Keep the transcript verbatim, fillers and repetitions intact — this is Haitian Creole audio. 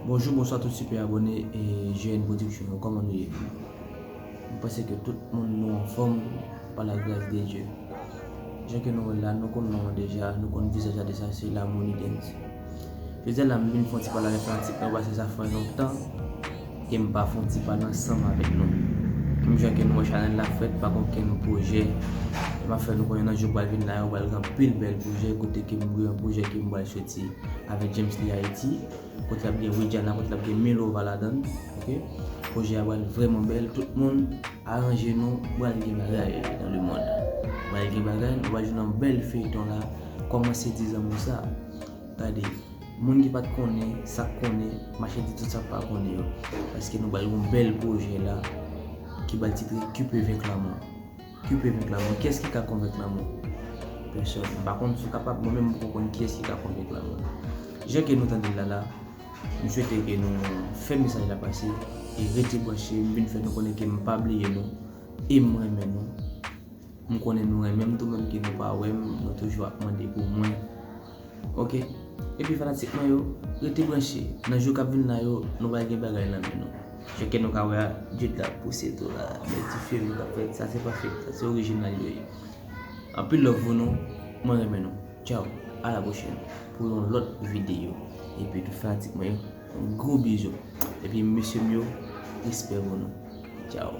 Bonjou, bonswa tout sipè abòne e G N Production yo, kòman nou ye? M panse ke tout moun nou anfòm pa la gras de Dye. Jan ke nou wè la, nou konn non an deja, nou konn vizaj la deja, se Lamouni Dance. Jodi a la, m vin fè yon ti pale avèk fanatik mwen, paske sa fè lontan ke m pa fè yon ti pale ansanm avèk nou. Menm jan ke nou wè chanèl la fèt, pa gen okenn pwojè. M ap fè nou konnen nan jou pral vin la yo, pral gen anpil bèl pwojè, kote ke m gen yon pwojè ke m pral soti avèk James Lee Haïti, kote l ap gen Widiana, kote l ap gen Milova ladan l, oke? Pwojè a pral vrèman bèl, tout moun aranje nou, pral gen bagay dans le monde. Pral gen bagay, nou pral jwenn yon bèl feyton la, kòmanse di zanmi w sa. Gade, moun ki pa t konnen, sa k konnen, mache di tout sa k pa konnen yo. Paske nou pral gen yon bèl pwojè la, ki pral titre Qui peut vaincre l'amour. Qui peut vaincre l'amour? Kiyès ki ka konvenk lanmou? Pèsòn. M pa konn si w kapab, mwen menm m poko konn kiyès ki ka konvenk lanmou. Jan ke nou tande l la la, m swete ke nou fè mesaj la pase e rete branche, m vin fè nou konnen ke m pa bliye nou e m renmen nou. M konnen nou renmen m tou, menm ke nou pa wè m, nou toujou ap mande pou mwen. Oke? Epi fanatik mwen yo, rete branche. Nan jou k ap vin la yo, nou pral gen bagay nan men nou. Jan ke nou ka wè a, Jude la pouse tou la, men ti fim k ap fèt, sa se pa fake, sa se orijinal yo ye. Anpil love pou nou, mwen renmen nou. Tchao, a la pwochèn pou yon lòt videyo. Epi tout fanatik mwen yo, yon gwo bizou. Epi mesye m yo, respè pou nou. Tchao.